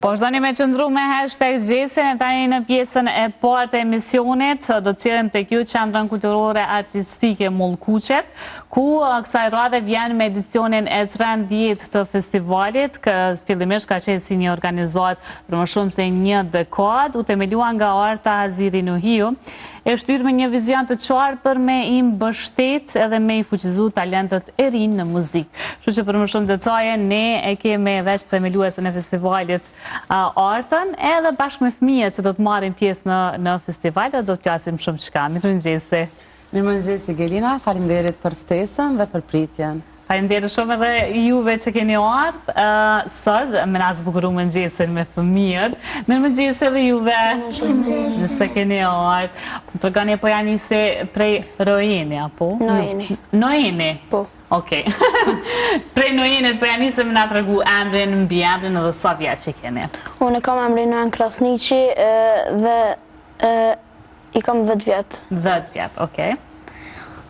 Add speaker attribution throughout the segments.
Speaker 1: Po vazhdoni me qëndru me hashtag Gjesin e tani në pjesën e parë të emisionit do të sjellim tek ju Qendrën Kulturore Artistike Mollëkuqet, ku kësaj radhe vjen me edicionin e 13 të festivalit, kë fillimisht ka qenë si një organizatë për më shumë se një dekadë, u themelua nga Arta Haziri Nuhiu, e shtyrë me një vizion të qartë për me i mbështet edhe me i fuqizu talentët e rinj në muzikë. Kështu që për më shumë detaje, ne e kemi veç themeluesen e festivalit Artën, edhe bashkë me fëmijët që do të marrin pjesë në, në festival dhe do të flasim shumë çka. Mirëmëngjesi.
Speaker 2: Mirëmëngjesi, Gelina, faleminderit për ftesën dhe për pritjen.
Speaker 1: Faleminderit shumë edhe juve që keni ardhë sot me na zbukuru mëngjesin me fëmijët. Mirëmëngjesi edhe juve. Mirëmëngjesi. Mirë se keni ardhë. Më tregoni po ja nisi prej Roeni, apo?
Speaker 3: Noeni.
Speaker 1: Noeni?
Speaker 3: Po.
Speaker 1: Okej. Prej Noenit po ja nisi me na tregu emrin, mbiemrin edhe sa vjeç që keni.
Speaker 3: Unë kam emrin Noen Krasniqi dhe I kam 10
Speaker 1: vjet. 10 vjet, okej.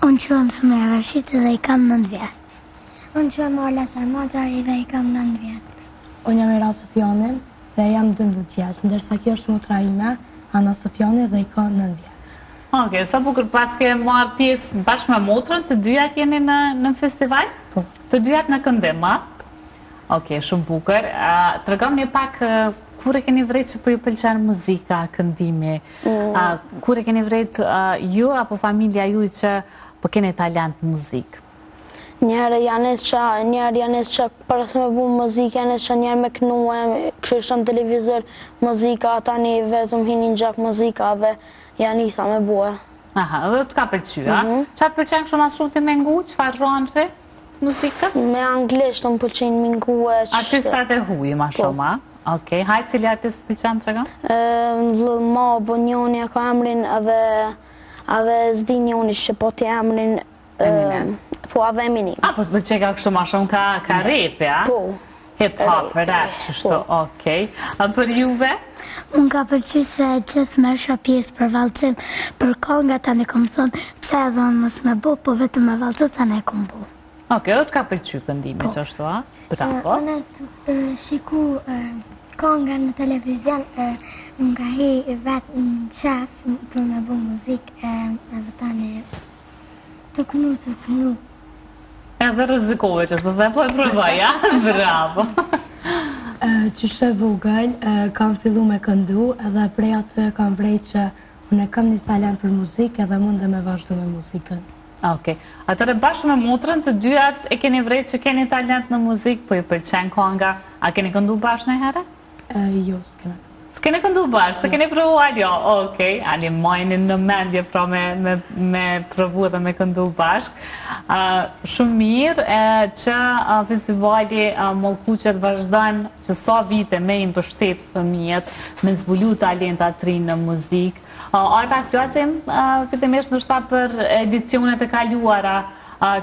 Speaker 4: Unë quhem Sumeja Rashiti dhe i kam 9 vjet. Unë quhem Orla Sarmaxhari dhe i kam 9 vjet.
Speaker 5: Unë jam Era Sopjani dhe jam 12 vjeç, ndërsa kjo është motra ime, Ana Sopjani dhe i ka 9 vjeç.
Speaker 1: Okej, sa bukur paske marrë pjesë bashkë me motrën, të dyjat jeni në në festival?
Speaker 5: Po.
Speaker 1: Të dyjat në këndim, a? Okej, shumë bukur. Tregomni pak kur e keni vrejt që po ju pëlqen muzika, këndimi? Mm. Kur e keni vrejt ju apo familja juj që po keni talent në muzikë?
Speaker 3: Njëherë ja nisha, njëherë ja nisha, para se me bu muzikë, ja nisha njëherë me knue, kështu në televizor muzika, tani vetëm hini në gjak muzika dhe ja nisa me bue.
Speaker 1: Aha, dhe të ka pëlqy, a? Mhm. Ça të pëlqen kështu ma shumë ti me ngu, çfarë zhanri të muzikës?
Speaker 3: Me anglisht më pëlqen me ngue.
Speaker 1: Artistat e huj, ma po. shumë, a? Okej, hajt cili artist të pëlqen trego?
Speaker 3: Lil Mob, njoni e ka emrin edhe edhe s'di njoni që po ti emrin
Speaker 1: Eminem.
Speaker 3: Po edhe Eminem.
Speaker 1: A po të pëlqeka kështu ma shumë ka ka rap, ja?
Speaker 3: Po.
Speaker 1: Hip hop, rap, qështu, po. okej. A për juve?
Speaker 4: Më ka pëlqy se gjithë merrsha pjesë për vallëzim, për kanga tani kom thonë, pse edhe unë mos me bo, po vetëm me vallëzu tani e kom bo.
Speaker 1: Okej, të ka pëlqy këndimi po. qashtu, a? Bravo.
Speaker 4: Unë tu shiku kanga në televizion, më ka hi vetë në qef për me bu muzikë, edhe tani tu knu, tu knu.
Speaker 1: Edhe rrezikove qashtu dhe po e provoj, a? Bravo.
Speaker 5: Qysh e vogël, kam fillu me këndu, edhe prej aty e kam vrejt që unë kam një talent për muzikë edhe mundem me vazhdu me muzikën.
Speaker 1: Okej. Atëherë bashkë me motrën, të dyjat e keni vrejt që keni talent në muzikë, po ju pëlqen kanga. A keni këndu bashkë ndonjëherë?
Speaker 5: Jo, s'kena.
Speaker 1: S'keni këndu bashkë, s'e keni provuar jo. Okej, ani majni në mendje pra me me me provu edhe me këndu bashkë. Ë shumë mirë e, që festivali Mollëkuqet vazhdon që sa vite me i mbështet fëmijët, me zbulu talenta të rinj në muzikë. Arta, flasim fillimisht ndoshta për edicionet e kaluara,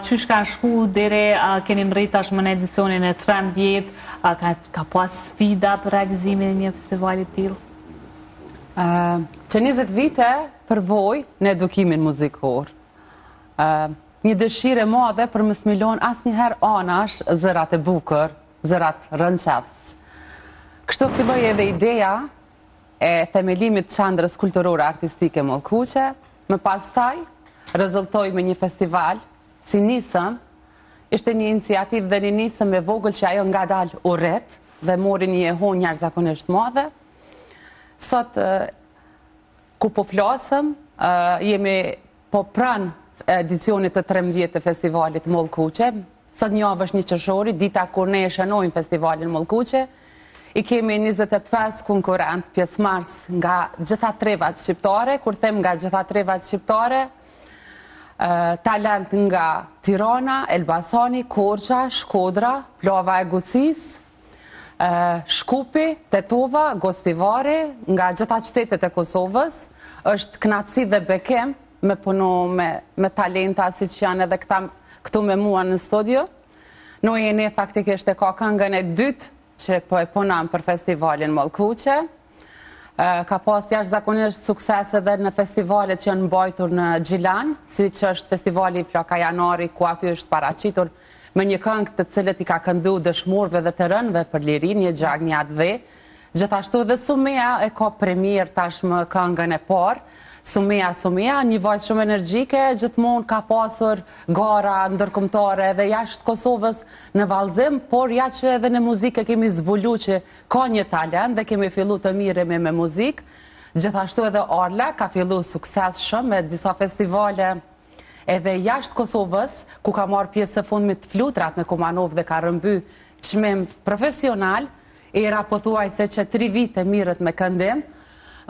Speaker 1: qysh kanë shku deri keni mrri tashmë në edicionin e 13, ka, ka pas sfida për realizimin e një festivali të
Speaker 2: tillë? Që 20 vite përvojë në edukimin muzikor. Një dëshirë e madhe për mos me i lonë asnjëherë anash zërat e bukur, zërat rrënqethës. Kështu filloi edhe ideja e themelimit Qendrës Kulturore Artistike Mollëkuqe, më pastaj rezultoi me një festival si nisëm, ishte një iniciativë dhe një nisëm e vogël që ajo ngadalë u rrit dhe mori një jehonë jashtëzakonisht madhe. Sot ku po flasëm, jemi po pranë edicionit të 13 të festivalit Mollëkuqe, Sot një javë është një qershori, dita kur ne e shënojmë festivalin Mollëkuqe, i kemi 25 konkurrentë pjesëmarrës nga gjitha trevat shqiptare, kur them nga gjitha trevat shqiptare, talent nga Tirana, Elbasani, Korça, Shkodra, Plava e Gucisë, Shkupi, Tetova, Gostivari, nga gjitha qytetet e Kosovës, është kënaqësi dhe bekim me punu me, me talenta siç janë edhe këta këtu me mua në studio. Noeni faktikisht e ka këngën e dytë që po e punon për festivalin Mollëkuqe. Ka pas jashtëzakonisht sukses edhe në festivalet që janë mbajtur në Gjilan, siç është festivali Flaka Janari, ku aty është paraqitur me një këngë të cilët i ka këndu dëshmorëve dhe të rënëve për liri, një gjak, një atdhe. Gjithashtu edhe Sumea e ka premierë tashmë këngën e parë. Sumea, Sumea, një vajzë shumë energjike, gjithmonë ka pasur gara ndërkombëtare edhe jashtë Kosovës në vallëzim, por ja që edhe në muzikë e kemi zbulu që ka një talent dhe kemi fillu të mirremi me muzikë. Gjithashtu edhe Arla ka fillu suksesshëm me disa festivale edhe jashtë Kosovës, ku ka marrë pjesë së fundmi Flutrat në Kumanovë dhe ka rrëmby çmim profesional, Era pothuajse që tri vite mirret me këndim,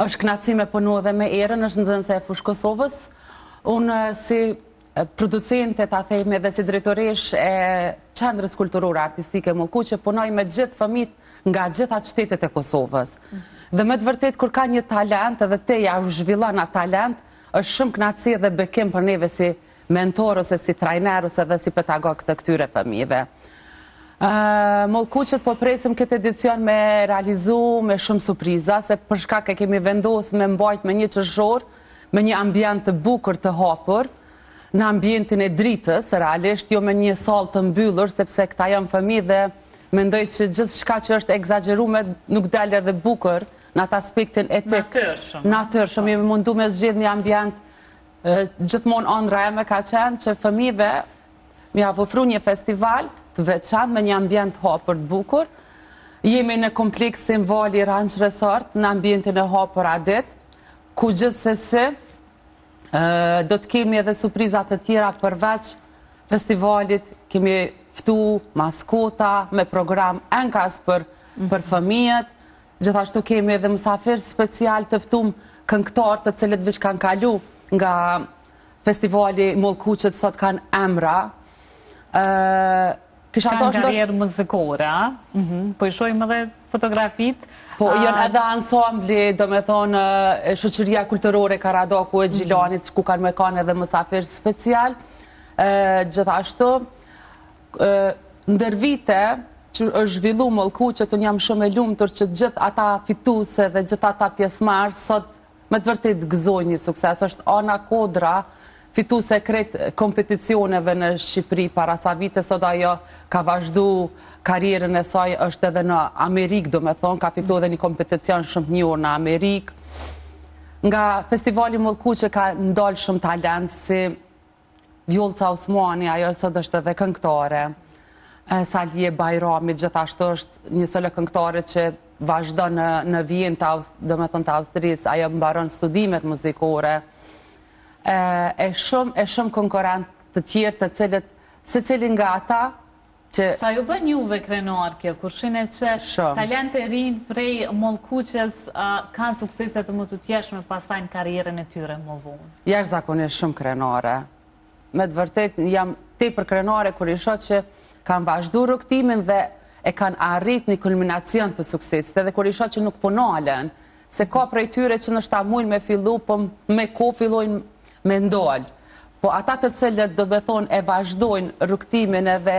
Speaker 2: është kënaqësi me punu edhe me Erën, është nxënëse e Fushë Kosovës. Unë si producente, ta themi, dhe si drejtoreshë e Qendrës Kulturore Artistike Mollkuqe, punoj me gjithë fëmijët nga gjitha qytetet e Kosovës. Dhe me të vërtetë, kur ka një talent edhe ti ja zhvillon atë talent, është shumë kënaqësi dhe bekim për neve si mentor ose si trajner ose dhe si pedagog të këtyre fëmijëve. Mollkuqet po presim këtë edicion me realizu me shumë surpriza, se për shkak e kemi vendosë me mbajt me një qershor, me një ambient të bukur të hapur, në ambientin e dritës, realisht jo me një sallë të mbyllur, sepse këta janë fëmijë dhe mendoj që gjithçka që është ekzagjerume nuk del edhe bukur në atë aspektin etik.
Speaker 1: Natyrshëm.
Speaker 2: Natyrshëm, jemi mundu me zgjedh një ambient Gjithmonë andrra eme ka qenë që fëmijëve me ja ofru një festival të veçantë me një ambient të hapur të bukur. Jemi në kompleksin Vali Ranch Resort në ambientin e hapur atë ditë, ku gjithsesi do të kemi edhe surpriza të tjera përveç festivalit, kemi ftu maskota me program enkas për, për fëmijët, Gjithashtu kemi edhe mysafir special të ftum këngëtar të cilët veç kanë kalu nga festivali Mollkuqet sot kanë emra.
Speaker 1: Kisha Kanë karrierë muzikore, a? Mhm. Po i shohim edhe fotografitë.
Speaker 2: Po, janë edhe ansambli, domethonë, shoqëria kulturore Karadaku e Gjilanit, ku kanë me kanë edhe mysafir special. Gjithashtu, Ndër vite që është zhvillu Mollkuqet, unë jam shumë e lumtur që gjithë ata fituese dhe gjithë ata pjesëmarrës sot me të vërtetë gëzojnë një sukses. Është Ana Kodra, fituese e krejt kompeticioneve në Shqipëri para sa vite, sot ajo ka vazhdu karrierën e saj, është edhe në Amerikë, domethonë, ka fitu edhe një kompeticion shumë të njohur në Amerikë. Nga festivali Mollkuqe ka dalë shumë talent si Vjollca Osmani, ajo sot është edhe këngëtare. Salije Bajrami gjithashtu është një solo këngëtare që vazhdon në në Vjenë të domethonë të Austrisë, ajo mbaron studimet muzikore. E, e shumë e shumë konkurrent të tjerë të cilët secili nga ata
Speaker 1: Që... Sa ju bën juve krenar kjo, kur shihni që talent e rinj prej Mollkuqes kanë suksese të mëtutjeshme pastaj në karrierën e tyre më
Speaker 2: vonë? Jashtëzakonisht shumë krenare. Me të vërtetë jam tepër krenare kur i shoh që kanë vazhdu rrugëtimin dhe e kanë arrit një kulminacion të suksesit, edhe kur i shoh që nuk po nalen, se ka prej tyre që ndoshta mujnë me fillu, po me kohë fillojnë me ndalë. Po ata të cilët domethonë e vazhdojnë rrugëtimin edhe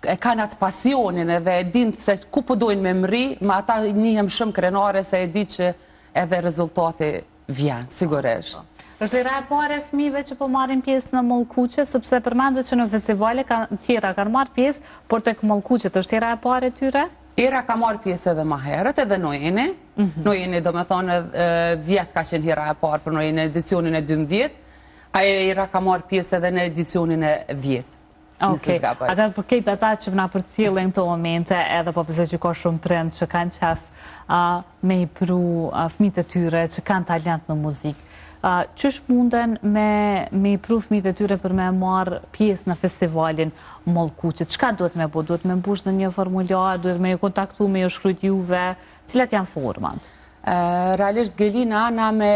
Speaker 2: e kanë atë pasionin edhe e dinë se ku po dojnë me mrri, me ata nihem shumë krenare se e di që edhe rezultati vjen, sigurisht.
Speaker 1: Po. Është hera e parë e fëmijëve që po marrin pjesë në Mollkuqe, sepse përmendët që në festivale tjera kanë marrë pjesë, por tek Mollkuqet është hera e parë e tyre?
Speaker 2: Era ka marrë pjesë edhe ma herët, edhe Noeni. Mhm. Noeni, domethonë, vjet ka qenë hera e parë për Noeni në edicionin e 12, a Era ka marrë pjesë edhe në edicionin e 10.
Speaker 1: Okej, atëherë për krejt ata që na përcjellin këto momente, edhe po besoj që ka shumë prind që kanë qef me i pru fëmijët e tyre që kanë talent në muzikë. Qysh munden me, me i pru fëmijët e tyre për me marrë pjesë në festivalin Mollkuqe? Çka duhet me bo? Duhet me mbush ndonjë formular, duhet me ju kontaktu, me ju shkrujt juve? Cilat janë format?
Speaker 2: Realisht Gelina, na me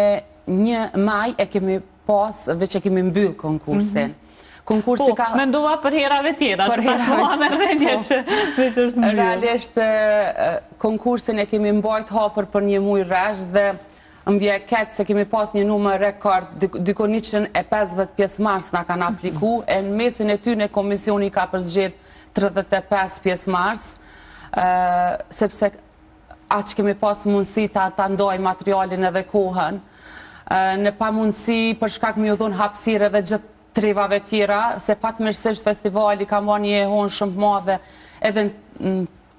Speaker 2: një maj e kemi pas, veç e kemi mbyll konkursin. Mm -hmm.
Speaker 1: Konkursi po, ka... mendova për herave tjera, për herave... tash mua me rendje po. që veç është
Speaker 2: mbyll. Realisht, konkursin e kemi mbajt hapur për një muj rresht dhe Më vjen keq se kemi pas një numër rekord, diku 150 pjesëmarrës na kanë apliku, e në mesin e tyne komisioni ka përzgjedh 35 pjesëmarrës, sepse aq kemi pas mundësi ta, ta ndajmë materialin edhe kohën. Në pamundësi për shkak me ju dhonë hapësirë edhe gjithë trevave tjera, se fatmirësisht festivali ka marrë një jehonë shumë të madhe edhe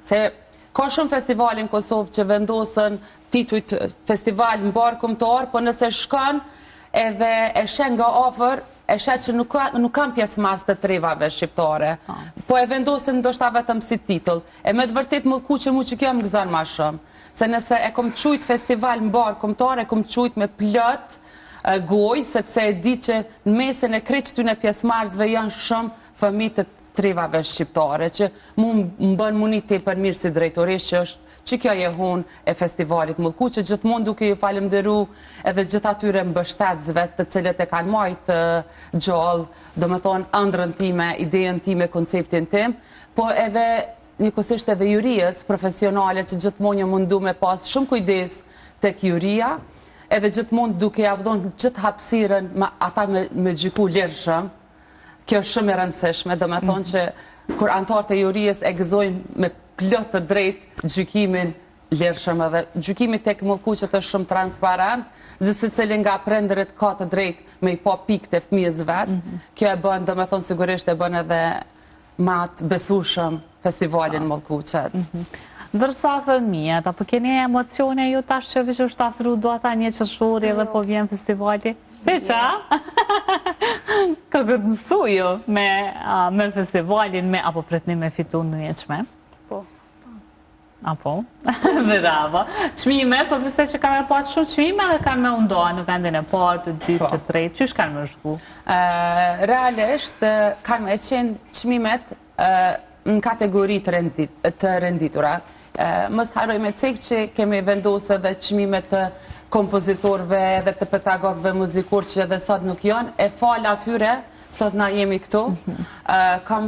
Speaker 2: se. Ka shumë festivale në Kosovë që vendosen titujt festival mbarëkombëtar, po nëse shkon edhe e sheh nga afër, e sheh që nuk ka, nuk kanë pjesëmarrës të trevave shqiptare. Po, po e vendosin ndoshta vetëm si titull. E me të vërtetë Mollkuqe mu që kjo më gëzon ma shumë. Se nëse e kom qujt festival mbarëkombëtar, e kom qujt me plot gojë, sepse e di që në mesin e krejt qëtyne pjesëmarrësve janë shumë fëmijë të trevave shqiptare, që mu më bën mu ni tepër mirë si drejtoreshë që është që kjo jehonë e festivalit Mollkuqe, gjithmonë duke ju falënderu edhe gjithë atyre mbështetësve të cilët e kanë majtë gjallë, domethonë ëndrrën time, ideën time, konceptin tim, po edhe njëkohësisht edhe jurisë profesionale që gjithmonë jam mundu me pas shumë kujdes tek juria, edhe gjithmonë duke ja dhonë gjithë hapësirën me ata me, me gjyku lirshëm, Kjo është shumë e rëndësishme, domethonë mhm. që kur anëtarët e jurisë e gëzojnë me plot të drejtë gjykimin lirshëm edhe gjykimi tek Mollkuqet është shumë transparent, gjithsecili nga prindërit ka të drejtë me i pa pikët e fëmijës vet. Mhm. Kjo e bën, domethonë sigurisht e bën edhe ma të besueshëm festivalin Mollkuqet.
Speaker 1: Mhm. Ndërsa fëmijët, apo keni emocione ju tash që veç është afru data një qershori dhe po vjen festivali? Hiç, a? Ka këtë mësu ju me, me festivalin, me, apo pritni me fitu ndonjë çmim?
Speaker 3: Po.
Speaker 1: Apo, bravo. Çmime, po besoj që kanë me pas shumë çmime dhe kanë me u nda në vendin e parë, të dytë, po. të tretë, qysh kanë me shku?
Speaker 2: Realisht, kanë me qenë çmimet në kategori të, rendit, të renditura. Mos harroj me cek që kemi vendosë edhe çmime të kompozitorëve dhe të pedagogëve muzikorë që edhe sot nuk janë, e falë atyre, Sot na jemi këtu. Mhm. Kam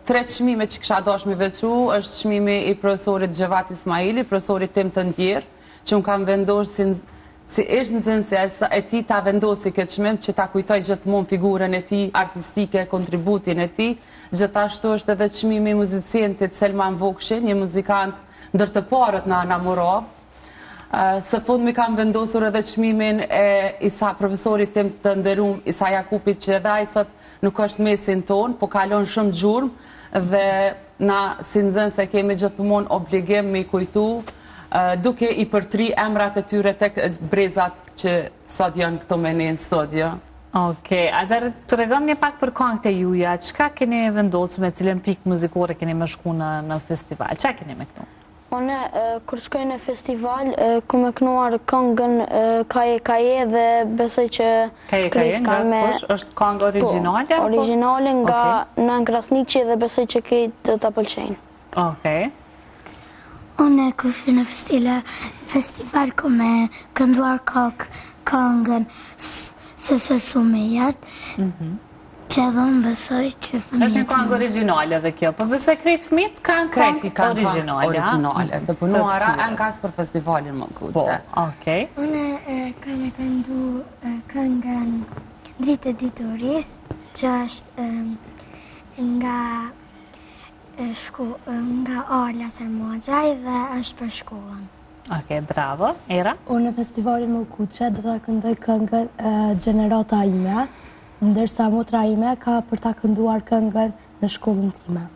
Speaker 2: tre çmime që kisha dashur me veçu, është çmimi i profesorit Xhevat Ismaili, profesorit tim të ndjerë, që unë kam vendosur si si ish nxënësja e tij ta vendosi këtë çmim që ta kujtoj gjithmonë figurën e tij artistike, kontributin e tij. Gjithashtu është edhe çmimi i muzicientit Selman Vokshi, një muzikant ndër të parët në Anamoravë. Së fundmi kam vendosur edhe çmimin e Isa profesorit tim të nderum Isa Jakupit që edhe ai sot nuk është mesin tonë, po ka lon shumë gjurmë dhe na si nxënës e kemi gjithmonë obligim me i kujtu duke i përtri emrat e tyre tek brezat që sot janë këtu me ne në studio.
Speaker 1: Okej, atëherë tregom një pak për këngët e juja, çka keni vendosur me cilën pikë muzikore keni me shku në në festival? Çka keni me kënu?
Speaker 3: Unë kur shkoj në festival kom me knuar këngën Kaje Kaje dhe besoj që
Speaker 1: Kaje Kaje nga kush është këngë po, origjinale
Speaker 3: apo? Origjinale nga Nan Krasniqi dhe besoj që krejt do ta pëlqejnë.
Speaker 1: Okej.
Speaker 4: Unë kur shkoj në festival kom me kënduar kak këngën se se Sumejat. Mhm. Që edhe unë besoj që
Speaker 1: fëmijët... është një këngë origjinale dhe kjo, po besoj krejt fëmijët kanë këngë origjinale.
Speaker 2: Origjinale, të punuara enkas për festivalin
Speaker 1: Mollkuqe. Po, okej.
Speaker 4: Unë kam me këndu këngën Dritë e Diturisë, që është nga shku, nga Arla Sermaxhaj dhe është për shkollën.
Speaker 1: Okej, bravo. Era?
Speaker 5: Unë në festivalin Mollkuqe do ta këndoj këngën Gjenerata ime, ndërsa motra ime ka për ta kënduar këngën në shkollën
Speaker 1: time.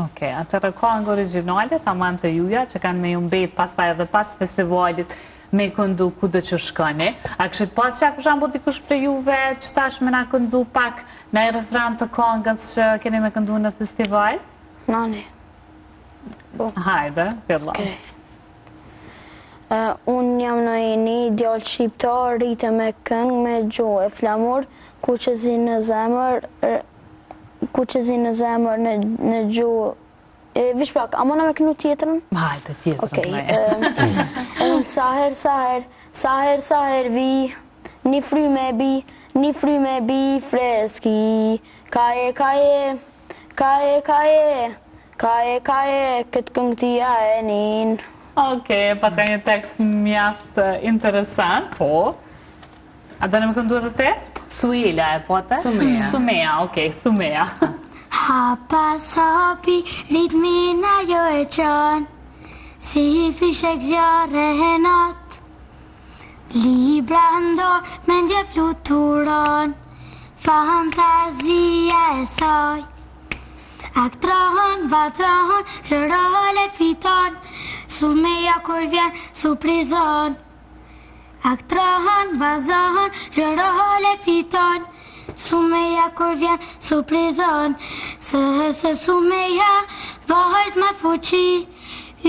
Speaker 1: Okej, atëherë këngë origjinale, tamam të juja, që kanë me ju mbet pastaj edhe pas festivalit me këndu kudo që shkoni. A kishit pas qejf për shembull dikush prej juve që tash me na këndu pak naj refren të këngës që keni me këndu në festival?
Speaker 3: Nani.
Speaker 1: Po. Hajde, fillo.
Speaker 3: Okej. Unë jam Noeni, djalë shqiptar, rritem me këngë, me gjuhë e flamur, kuqezi në zemër, kuqezi në zemër, në, në gjuhë E, veç pak, a muna me kënu tjetrën?
Speaker 1: Hajde, tjetrën.
Speaker 3: Okej. Unë sa herë, sa herë, sa herë, sa herë vi, një frymë e bi, një frymë e bi, freski, kaje, kaje, Kaje, kaje, kaje, kaje, këtë këngë ti a e nin.
Speaker 1: Okej, paska një tekst mjaft interesant, po. A do me këndu edhe ti? Suela e po te?
Speaker 2: Sumea.
Speaker 1: Sumea, okej, Sumea.
Speaker 4: Hap pas hapi, ritmin ajo e çon, si fishekzjarre e not. Libra n'dorë, mendja fluturon, fantazia e saj. Aktron, vallzon, çdo rol e fiton. Sumeja kur vjen, surprizon. Aktrohon, vallzon, çdo rol e fiton. Sumeja kur vjen, surprizon. Se se Sumeja, vajzë me fuqi.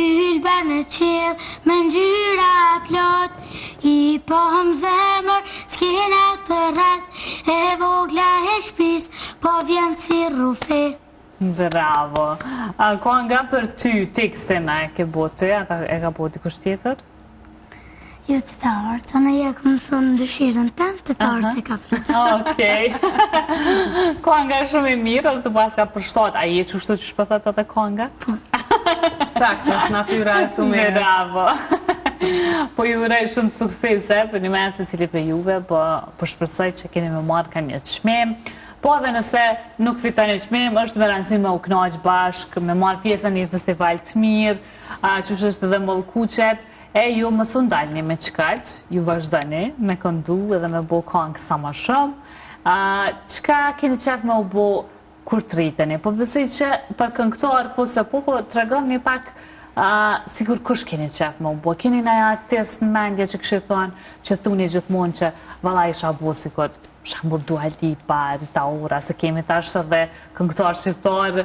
Speaker 4: Ylber në qiell, me ngjyra plot. I pam zemër, skena thërret. E vogla e shpis, po vjen si rrufe.
Speaker 1: Bravo. Kanga për ty, tekstin a e ke bo ti, a e ka bo dikush tjetër?
Speaker 4: Jo të të artë, unë ja kom thonë dëshirën tem, të të artë e ka
Speaker 1: plotësu. Okej. Kanga është shumë e mirë, edhe të paska përshtat. A je qështu qysh po thotë edhe kanga?
Speaker 2: Po. Saktë, është natyra e Sumejës.
Speaker 1: Bravo. Po ju uroj shumë suksese, për një mes secili prej juve, po, po shpresoj që keni me marrë ka një çmim. Po edhe nëse nuk fitoni çmim, është me rëndësi me u knaq bashkë, me marrë pjesë në një festival të mirë, a, qysh është edhe Mollkuqet, e ju mos u ndalni me qekaq, ju vazhdoni me këndu edhe me bo kangë sa ma shumë. A, çka keni qef me u bo kur të rriteni? Po besoj që për këngëtar, po se po, po tregomni pak a, sikur kush keni qef me u bo? Keni naj artist në mendje që kishit thonë, që thuni gjithmonë që valla isha bo sikur për shembull Dua Lipa, Rita Ora, se kemi tash edhe këngëtarë shqiptar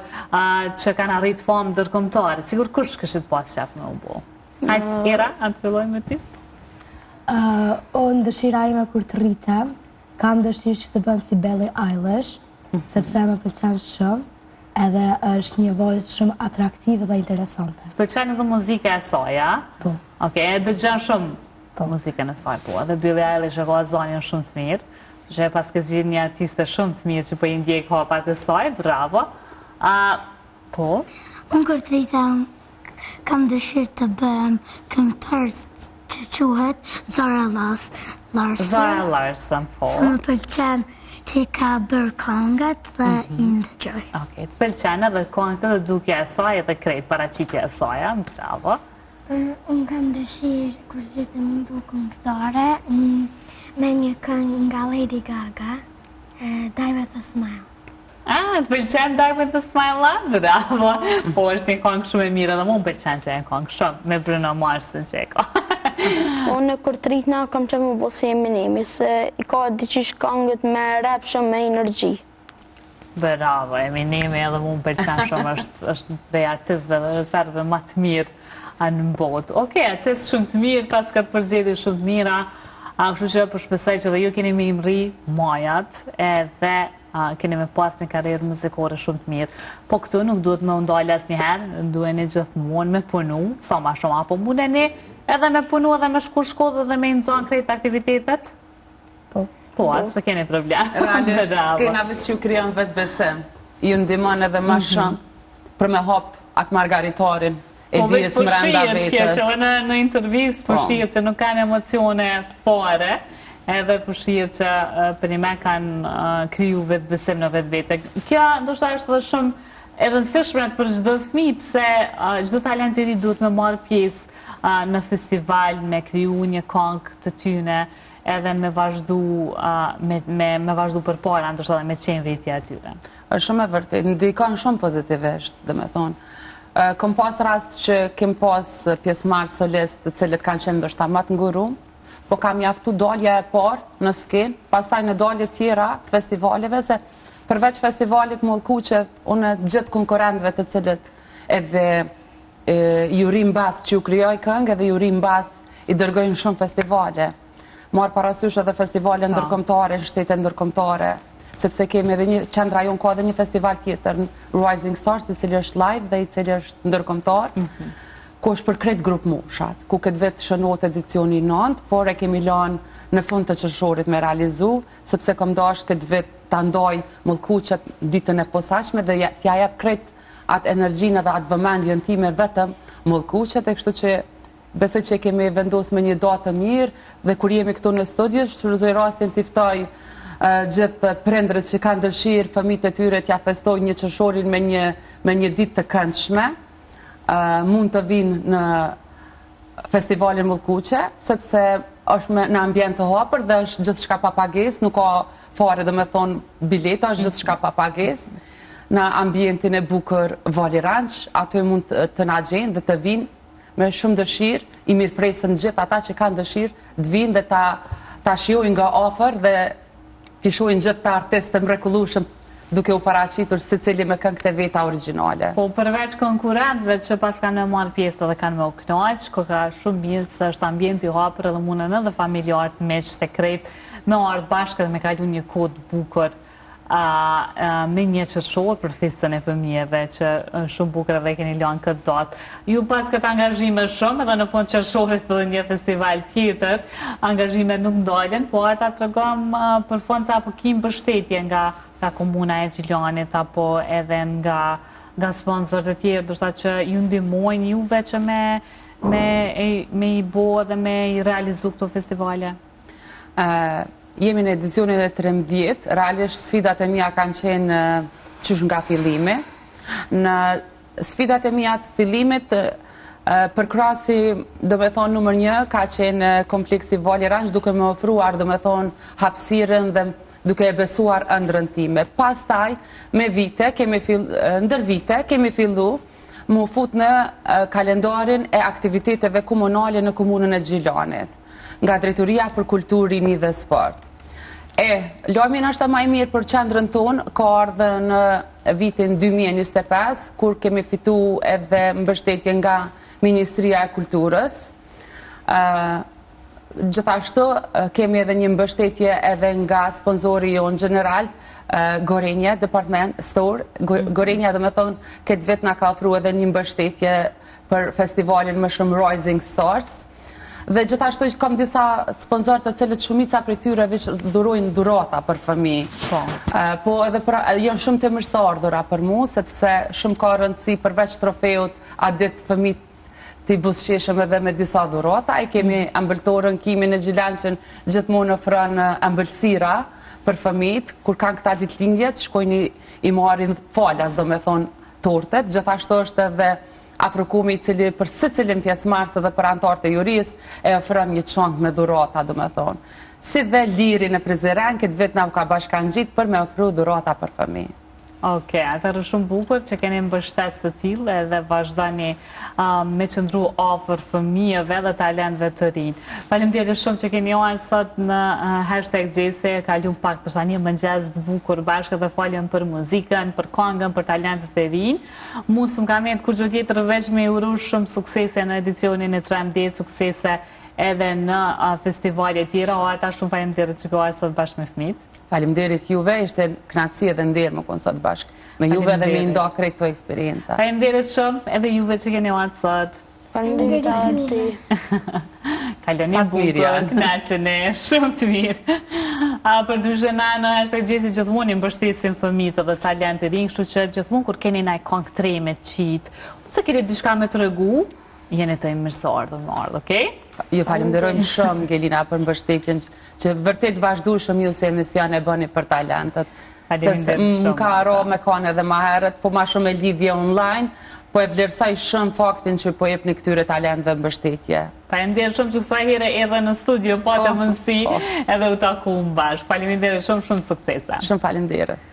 Speaker 1: që kanë arrit famë ndërkombëtare. Sikur kush kishit pas qef me u bo? Hajt, Era, a të fillojmë me ty?
Speaker 5: Uh, unë dëshira ime kur të rritem, kam dëshirë që të bëhem si Billie Eilish, mhm. sepse më pëlqen shumë, edhe është një vajzë shumë atraktive dhe interesante.
Speaker 1: Të pëlqen edhe muzika e saj, a?
Speaker 5: Po.
Speaker 1: Okej, e dëgjon shumë Po. Muzikën e saj, po. Edhe Billie Eilish e ka zanin shumë të mirë. Që e paske zgjidh një artiste shumë të mirë që po i ndjek hapat e saj, bravo. A, po?
Speaker 4: Unë kur të rritem, kam dëshirë të bëhem këngëtar që quhet Zara Larson.
Speaker 1: Zara Larson, po.
Speaker 4: Se më pëlqen që ka bërë këngët dhe mm -hmm. i ndëgjoj.
Speaker 1: Okej, të pëlqen edhe këngët edhe dukja e saj edhe krejt paraqitja e saj, bravo.
Speaker 4: Unë kam dëshirë kur të rritem me u bo këngëtare me një këngë nga Lady Gaga, Die With A Smile.
Speaker 1: Ah, të pëlqen Die With A Smile, a? Bravo. Po, është një këngë shumë e mirë edhe mu më pëlqen që e këngë shumë, me Bruno Marsin që e ka.
Speaker 3: Unë kur të rritna kam qef me u bo si Eminemi, se i ka diqysh këngët me rap shumë me energji.
Speaker 1: Bravo, Eminemi edhe mu më pëlqen shumë, është, është prej artistëve dhe reperëve ma të mirë në botë. Okej, artistë shumë të mirë, paskat përzgjedhje shumë të mira, a, kështu që po shpresoj që dhe ju keni me i mrri majat edhe a, keni me pas një karrierë muzikore shumë të mirë. Po këtu nuk duhet me u ndalë asnjëherë, duheni gjithmonë me punu, sa ma shumë, apo mundeni edhe me punu edhe me shku shkollë edhe me i nxanë krejt aktivitetet?
Speaker 5: Po.
Speaker 1: Po, as po keni problem.
Speaker 2: Realisht, skena veç që ju krijon vetëbesim, ju ndihmon edhe ma mhm. shumë për me hap atë margaritarin e po, dijes
Speaker 1: po mrenda vetes. Po, veç po shihet që në, në intervistë, po, po shihet që nuk kanë emocione fare, edhe po shihet që përnime kanë kriju vetëbesim në vetvete. Kjo, ndoshta është edhe shumë e rëndësishme për çdo fëmijë, pse çdo talent i ri duhet me marrë pjesë në festival, me kriju një kangë të tyne, edhe me vazhdu, me, me, me vazhdu përpara, ndoshta edhe me qenë vetja e
Speaker 2: tyre. Është shumë e vërtetë, ndikon shumë pozitivisht, domethonë. Kom pas rast që kem pas pjesëmarrës solist të cilët kanë qenë ndoshta ma të ngurum, po ka mjaftu dalja e parë në skenë, pastaj në dalje tjera të festivaleve, se përveç festivalit Mollkuqet, unë gjithë konkurrentëve të cilët edhe ju rri mbas që ju krijoj këngë edhe ju rri mbas i dërgoj në shumë festivale. Marr parasysh edhe festivale po. ndërkombëtare, në shtete ndërkombëtare, sepse kemi edhe një qendra jonë ka edhe një festival tjetër, Rising Stars, i cili është live dhe i cili është ndërkombëtar, mm -hmm. ku është për krejt grupmoshat, ku këtë vit shënohet edicioni 9, por e kemi lanë në fund të qershorit me realizu, sepse kom dashtë këtë vit ta ndaj Mollkuqet ditën e posaçme dhe t'ja jep krejt atë energjinë edhe atë vëmendjen time vetëm Mollkuqet e kështu që besoj që kemi vendosë me një datë të mirë dhe kur jemi këtu në studio, shfrytëzoj rastin t'i ftoj gjithë prindërit që kanë dëshirë fëmijët e tyre t'ja festojnë një qershorin me një me një ditë të këndshme, mund të vinë në festivalin Mollkuqe, sepse është me, në ambient të hapur dhe është gjithçka pa pagesë, nuk ka fare domethonë bileta, është gjithçka pa pagesë. Në ambientin e bukur Vali Ranch, aty mund të na gjejnë dhe të vinë. me shumë dëshirë i mirëpresim gjithë ata që kanë dëshirë të vijnë dhe ta ta shijojnë nga afër dhe t'i shohin gjithë këta artistë të mrekullueshëm duke u paraqitur secili me këngët e veta origjinale.
Speaker 1: Po përveç konkurrentëve që paskan me marrë pjesë edhe kanë me u knaq, koka shumë mirë se është ambient i hapur edhe munden edhe familjarët, miqtë e krejt me ardhë bashkë edhe me kalu një kohë të bukur me një qershor për festën e fëmijëve që është shumë bukur edhe keni lanë këtë datë. Ju paskeni angazhime shumë edhe në fund qershorit edhe një festival tjetër, angazhimet nuk ndalen, po Arta tregom për fund se apo ki mbështetje nga nga komuna e Gjilanit apo edhe nga nga sponsorët e tjerë, ndoshta që ju ndihmojnë juve që me me me i bo edhe me i realizu këto festivale.
Speaker 2: Jemi në edicionin e 13, realisht sfidat e mia kanë qenë qysh nga fillimi. Në sfidat e mia të fillimit, përkrahësi, domethonë, numër një, ka qenë kompleksi Vali Ranch, duke më ofruar, domethonë, hapësirën dhe duke e besuar ëndrrën time. Pastaj, me vite, kemi fill, ndër vite, kemi fillu, m'u fut në kalendarin e aktiviteteve komunale në komunën e Gjilanit, nga Drejtoria për Kulturë, Rini dhe Sport. E, lajmi nashta ma i mirë për qendrën tonë ka ardhë në vitin 2025, kur kemi fitu edhe mbështetje nga Ministria e Kulturës. Gjithashtu, kemi edhe një mbështetje edhe nga sponsori jonë gjeneral, Gorenje, Department Store. Mhm. Gorenja, domethonë, këtë vit na ka ofru edhe një mbështetje për festivalin më shumë Rising Stars. Dhe gjithashtu kam disa sponsor të cilët shumica prej tyre veç dhurojnë dhurata për fëmijë. Po. Po edhe për, janë shumë të mirëseardhura për mu, sepse shumë ka rëndësi përveç trofeut atë ditë fëmijët t'i buzëqeshim edhe me disa dhurata. E kemi mm. ëmbëltorën Kimi në Gjilan që gjithmonë ofron ëmbëlsira për fëmijët, kur kanë këta ditëlindjet, shkojnë i marrin falas, domethonë, tortet. Gjithashtu është edhe Afrokomi i cili për secilin pjesëmarrës edhe për anëtarët e jurisë e ofron një çantë me dhurata, domethonë. Si dhe Liri në Prizren, këtë vit na u ka bashkangjit për me ofru dhurata për fëmijë.
Speaker 1: Ok, atëherë shumë bukur që keni mbështetës të tillë edhe vazhdoni me qëndru afër fëmijëve dhe talentëve të rinj. Faleminderit shumë që keni ardhur sot në hashtag Gjesi, kalum pak të një mëngjes të bukur bashkë dhe folëm për muzikën, për kangën, për talentët e rinj. Mu s'më ka met kurgjë tjetër veç me uru shumë suksese në edicionin e 13, suksese edhe në festivale tjera. Arta, shumë faleminderit që ke ardhur sot bashkë me fëmijët.
Speaker 2: Faleminderit juve, ishte kënaqësi edhe nder me konë sot bashkë me juve dhe me i nda krejt këto eksperienca.
Speaker 1: Faleminderit shumë edhe juve që keni ardhur sot.
Speaker 3: Faleminderit
Speaker 4: ty.
Speaker 1: Kaloni bukur, kënaqeni, shumë të mirë. A përndryshe na në hashtag Gjesi gjithmonë i mbështesim fëmijët dhe talentët e rinj, kështu që gjithmonë kur keni naj kongë të re me qit, ose keni diçka me tregu, Jeni të mirëseardhur me ardhë, okej?
Speaker 2: Ju falenderojmë shumë, Gelina, për mbështetjen që vërtet vazhdueshëm ju si emision e bëni për talentët. Sepse më ka ra me kanë edhe ma herët, po ma shumë e lidhje online, po e vlerësoj shumë faktin që po jepni këtyre talentëve mbështetje.
Speaker 1: Faleminderit shumë që kësaj here edhe në studio, po të po, mundësi, po. edhe u takum bashkë. Faleminderit shumë, shumë suksese.
Speaker 2: Shumë faleminderit.